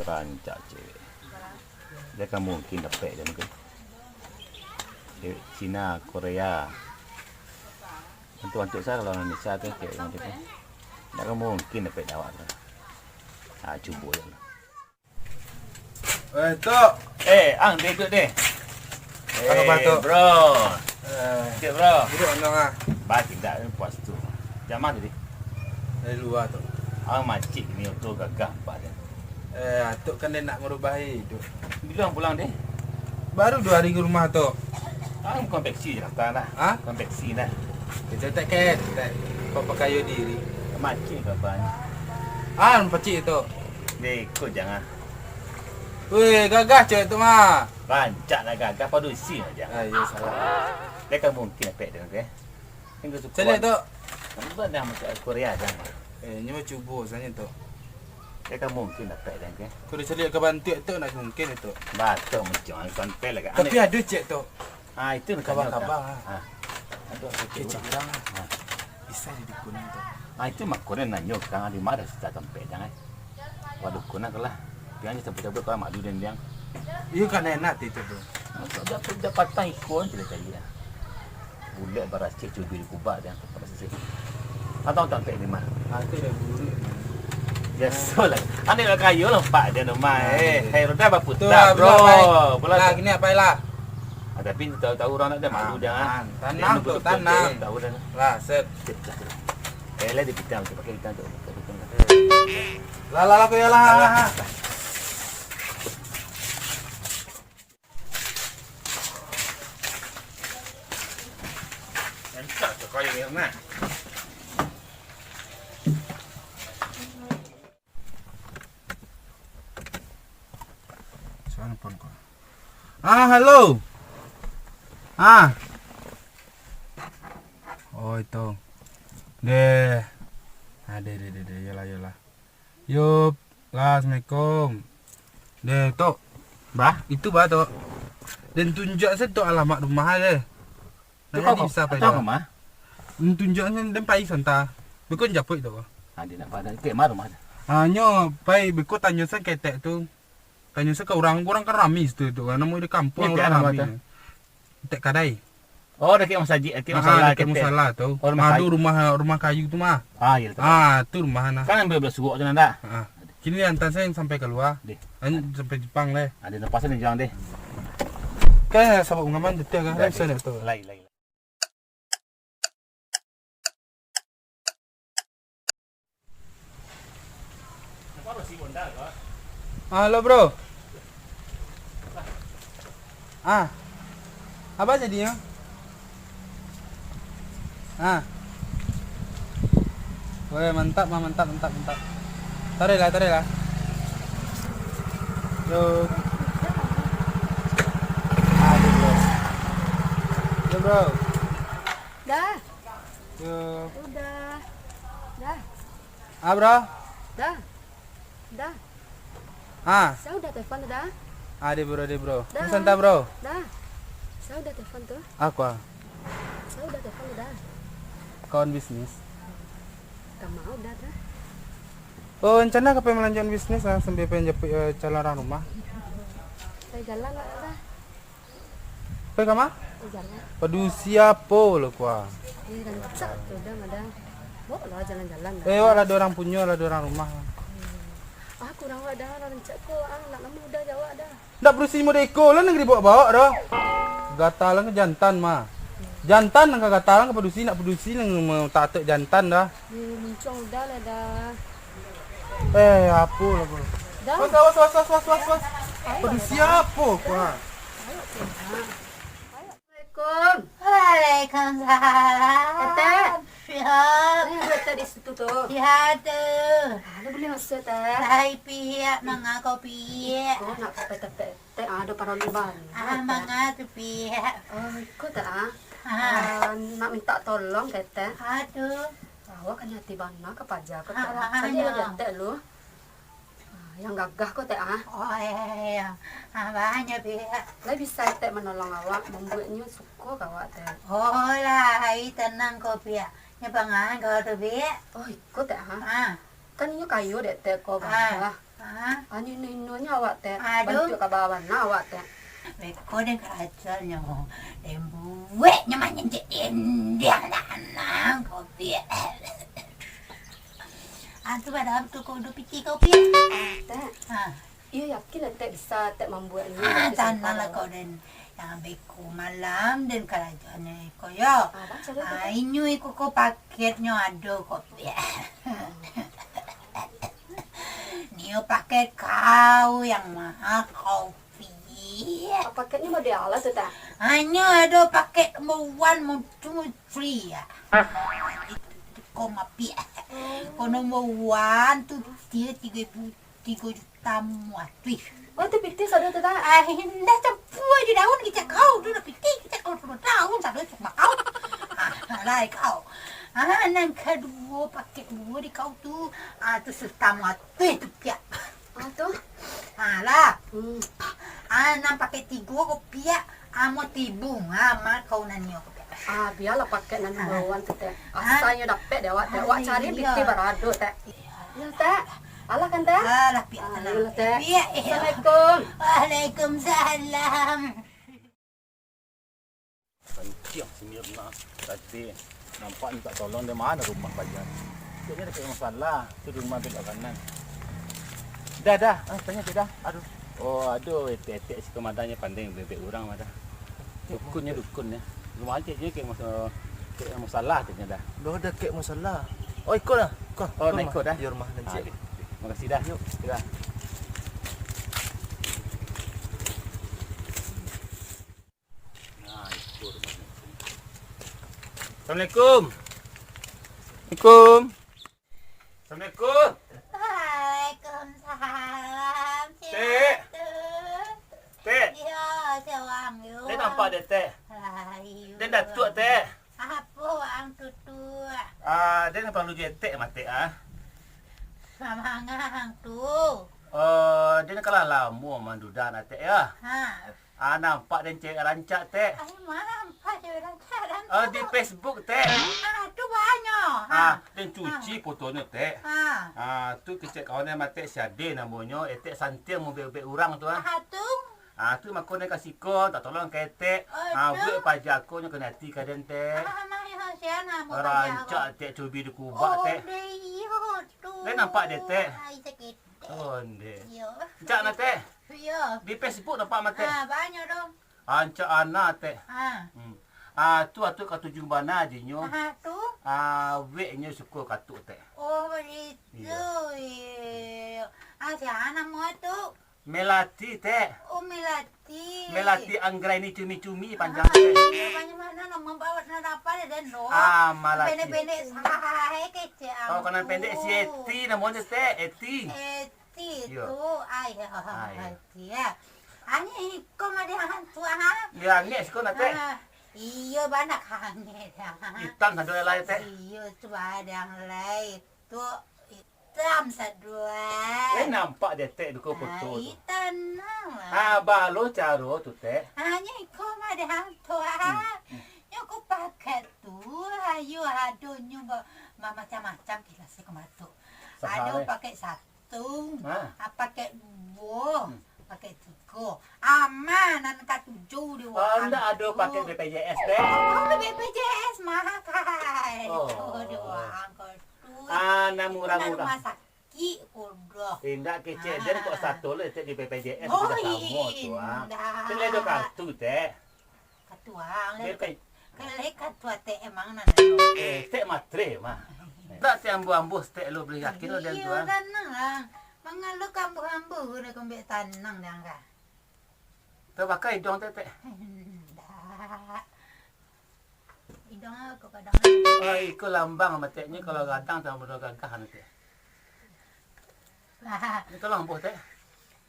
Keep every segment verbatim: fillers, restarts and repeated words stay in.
Rancak cewek. Dia kan mungkin dapek dia mungkin. Cewek Cina, Korea. Antuk-antuk sa kalau Indonesia tu cewek macam tu. Ndak kan mungkin dapek dawak tu. Ah, cubo je lah. Eh, Tok. Eh, ang duduk deh. Apa, Tok? Bro. Eh, duduk, bro. Duduk, Anang, ah. Bah, tidak puas tu. Jaman tadi. Dari luar, Tok. Ang macik ni, oto gagah, Pak, dia. Eh, Tok kan dia nak merubah hidup. Bila pulang deh? Baru dua hari ke rumah, Tok. Ang konveksi je lah, lah. Ha? Konveksi lah. Kita tak kaya, tak. Kau pakai diri. Macik kau, Bang. Ah, macik, Tok. Deh, kau jangan. Weh, gagah cewek tu mah. Rancak lah gagah, padusi aja. Ah, iyo, salah. Dia kan mungkin dapek dia, oke? Yang kesukaan. Caliak tu. Nampak dah macam Korea dah. Eh, nyo cubo saja tu. Dia kan mungkin dapek dia, oke? Kau dah caliak ka bantuak tu, nak mungkin itu. Batok macam santai lah, Kak. Tapi ado cek tu. Ah, itu nak kaba-kaba, ah. Ah. Aduh, sakit. Kecek urang, ah. Ah. Bisa jadi dukun tu. Ah, itu mah konen nanyo kang di mana sisa sampai jangan. Waduh, konen kalah. Pian sampai cabut kalah malu dan diang. Iyo kan enak itu tu. Dah, dah patah ikon tidak cari ya. Bulek barasih cubi di kubak dia. Atau tak pek ni mah. Aku dah buruk. Biaso lah. Anak nak kayo lah pak dia nama eh. Hai roda baputar bro. Bola lah gini apa lah. Ah, tapi tahu-tahu orang nak ada malu dia. Tanang tu tanang. Tahu dah. Lah set. Eh lah di pitang tu pakai pitang tu. Lah lah lah kau ya lah. Encak tu kayu yang nah. Siapa nelpon kau? Ah, halo. Ah. Oh, itu. Deh. Ah, deh, deh, deh, deh. Yolah, yolah. Yo, lah, assalamualaikum. Deh, Tok. Bah? Itu, Bah, Tok. Den tunjuak sajo, Tok, alamat rumah deh. Nak jadi bisa pai dah. Den tunjuak sajo, den pai santa. Beko japuik tu. Ah, dia nak pada. Kek ma rumah dia? Ah, nyo pai beko tanyo sajo ketek tu. Tanyo sajo ka urang, urang kan rami situ tu. Namo di kampuang urang rami. Tek kadai. Oh, dakek masajik, dakek musala, dakek musala tu. Oh, rumah kayu. Rumah, rumah kayu tu mah. Ah, iya. Ah, tu rumah nah. Kan ambil belah suok tu nanda. Ah. Kini antan saya sampai keluar. Deh. Sampai Jepang deh. Ada lepas ni jangan deh. Kan sabab pengaman betul kan? Bisa tu. Lai, lai. Ah, halo, bro. Ah. Apa jadinyo? Ah. Weh, mantap, mah, mantap, mantap, mantap. Tarik lah, tarik lah. Yo. Aduh, bro. Yo, bro. Dah. Yo. Udah. Dah. Ah, bro. Dah. Dah. Ah. Saya udah telepon tu dah. Ah, deh, bro, deh, bro. Dah. Mas Anta, bro. Dah. Saya udah telepon tu. Aku, ah. Saya udah telepon tu dah. Kawan bisnis. Gak mau dah, dah. Oh, rencana ka pai malanjutan bisnis lah, sambil pengen japuik, eh, calon orang rumah. Saya jalan lah, dah. Pai kama? Pai jalan. Padusi apo lo kua? Eh, rancak tu dah, madang. Bawa lah jalan-jalan lah. Eh, awak lah ada orang punyo, lah ada orang rumah. Hmm. Ah, kurang awak dah, rancak ko, ah, nak lama udah jawab dah. Ndak padusi model iko lah nang dibawa-bawa dah. Gata lah ka jantan mah. Jantan nang ka gata lah ka padusi, nak padusi nang ma-, tak atek jantan dah. Eh, muncuang udah lah dah. Eh, apo lah ko. Dah. Was, was, was. Padusi apo ko, ha? Ayo, Kak. Assalamualaikum. Waalaikumsalam. Etek. Siap. Eh, Etek di situ tu. Siap tu. Ada boleh masuk, Tek? Hai, pihak manga kau pihak. Kau nak pakai tepek. Tek, ah, ado parlu banyak, Tek. Ah, manga tu, Piak. Oh, iko, Tek, ah. Ah. Ah, nak minta tolong ka Etek. Aduh. Awak kan hati bana ka paja ko, Tek. Ah, ah. Cari lah Etek lu. Ah, yang gagah ko, Tek, ah. Oh, iyo, iyo, iyo. Ah, banyak, Piak. Lai bisa Etek manolong awak, mambueknyo suko ka awak, Tek. Oh, lai, tenang ko, Piak. Nyo pangahan kau tu, Piak. Oh, iko, Tek, ah. Ah. Kan inyo kayo dek Tek ko, ah. Gagah. Ah. Anu ino-inonyo awak, Tek. Aduh. Bantuak ka bawah nah awak, Tek. Beko den karajonyo. Den bueknyo manyentik dindiang tanang, kopi. Ah, tu pada tu kau duduak pitih kau, Pi. Ah, Tek. Ah. Iyo, yakin lah, Tek, bisa, Tek, mambuek ni. Ah, tananglah kau den. Yang beko malam den karajonyo iko yo. Ah, baco dah, Tek. Ah, inyo iko ko paketnyo ado kau, Pi. Nio paket kau yang maha kau, Pi. Ah, paketnyo model apo tu, Tek? Hanyo ado paket number one, number two, three, ya. Kau mapi. Kau number one tu, dia tiga ribu, tiga juta matuih. Oh, tu pitih sado tu, Tek? Ah, indak campua jo daun kicak kau tu, lah pitih kicak kau tu, daun sado cuma kau. Ah, lai kau. Ah, nan kaduo, paket duo di kau tu, ah, tu serta matuih tu piak. Ah, tu? Ah, lah. Hmm. Ah, nan paket tigo ko piak, amo tibung, ah, ma kau nan nio ko piak. Ah, bialah paket nan number one tu, Tek. Ah. Asanyo dapek dek awak, Tek. Awak cari pitih barado, Tek. Iyo, Tek. Alah kan, Tek? Alah, piak. Ah, tanang. Iyolah, Tek. Piak, eh. Assalamualaikum. Waalaikumsalam. Kancang si Mirna tadi. Nampak minta tolong dari mana rumah paja. Kayaknya ada kayak masalah. Tu di rumah belok kanan. Dah, dah. Ah, tanya tu dah. Aduh. Oh, aduh, etek-etek si komandannya pandai bebek urang mah dah. Dukunnyo dukun ya. Rumah ceknya kayak masa kayak masalah ceknya dah. Dah ada kayak masalah. Oh, ikut lah. Kau, Oh, kau nak rumah. Ikut dah? Ya, rumah Ah, nanti. Deh. Makasih dah. Yuk. Dah. Nah, itu rumahnya. Assalamualaikum. Assalamualaikum. Assalamualaikum. Waalaikumsalam. Tek. Siapa tu? Tek. Iyo, seorang yo. Tek nampak dek Tek? Lah, iyo. Den Datuak, Tek. Apo ang tu, Tek? Ah, den paralu jo Tek mah, Tek, ah. Samangah ang tu. Oh, den kalah lamo manduda nah, Tek, ya. Ha. Ah, nampak den cewek rancak, Tek. Ai, nampak cewek rancak, rancak. Ah, di Facebook, Tek. Ah, tu banyak. Ah, den cuci fotonyo, Tek. Ah. Ah, tu kecek kawan den mah, Tek, si Ade namonyo, etek santiang maubek-ubek urang tu, ah. Ah, tu. Ah, tu mako den ka siko, tak tolong ka etek. Ah, buek paja ko nyo kanai ati ka den, Tek. Ah, mah, iyo, sian, ah, mau paja ko. Rancak, Tek, cubi dikubak, Tek. Oh, deh, iyo, tu. Den nampak dek Tek? Ai, sakik. Onde. Iyo. Rancak nah, Tek? Iyo. Di Facebook nampak mah, Tek? Ah, banyak dong. Rancak ana, Tek. Ah. Hmm. Ah, tu atuk katuju bana jinyo. Ah, tu? Ah, weknyo suko katuk, Tek. Oh, baitu. Iyo. Iyo. Ah, sia namo tu? Melati, Tek. Oh, Melati. Melati Anggraini Cumi-Cumi panjang, Tek. Ah, iyo, panjang bana namo, bawa nan apo deh, den, no? Ah, Malati. Pendek-pendek sae kecek. Oh, kalau pendek si Eti namonyo, Tek, Eti. Eti tu, ai, ai. Eti, ya. Anyo iko mah dek ang tu, ha? Yo, angek siko nah, Tek. Ah, iyo, bana angek dek ang. Itam sado lai, Tek. Iyo, tu bana lai. Tu itam sado. Eh, nampak dek Tek duko foto tu. Ai, tanang lah. Ah, baa lo caro tu, Tek? Anyo iko mah dek ang tu, ha? Hmm, hmm. Nyo ku pakai tu, ayo adonyo ba-, ba-, macam-macam kilas ko mah tu. Ado pakai satu. Tung. Ha. Ah, pakai duo, hmm, pakai tigo. Ama nan katujuah di awak. Ah, ndak ado pakai B P J S, Tek? Oh, B P J S mahal, Kai. Oh. Itu di awak ko tu. Ah, nan murah-murah. Rumah sakit ko doh. Indak kecek den kok satu lah, Tek, di B P J S sudah samo tu, ah. Indak. Tek, lai ado kartu, Tek? Katuang, B P. Lai katuang Tek emang nan ado. Eh, Tek matre mah. Dak Tek ambuh-ambuh Tek lo beli yakin lo den tu, ah. Iyo, tanang lah. Mangalo ka ambuh-ambuh udah kembek tanang dang ka. Tabaka idong Tek, Tek. Ndak. Idong aku kadang. Oh, iko lambang mah Tek nyo kalau gadang tambah gagah anu Tek. Lah. Ni tolong ambuh, Tek.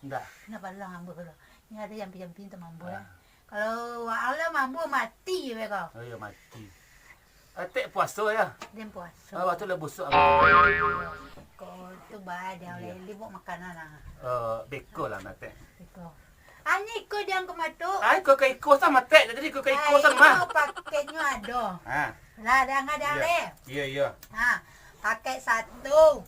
Ndak. Kenapa lah ambuh lo? Ni ado jampi-jampi tu ambuh, eh. Ah. Kalau waang lah ambuh mati je kau. Oh, iyo, mati. Eh, Tek puaso, yo? Den puaso. Ah, wakatu lah busuk ambuh. Kau tu ba, dia oleh libuk makanan lah. Eh, beko lah, nah, Tek. Beko. Anyo iko diang ka mato. Ah, iko ka iko sa mah, Tek. Jadi iko ka iko sa mah. Iko paketnyo ado. Ha. Lah, danga, danga. Iyo, iyo. Ha, paket satu,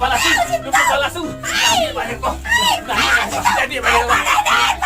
palasu, lupa palasu. Ambil baliak ko. Ambil baliak ko. Jadi baliak ko.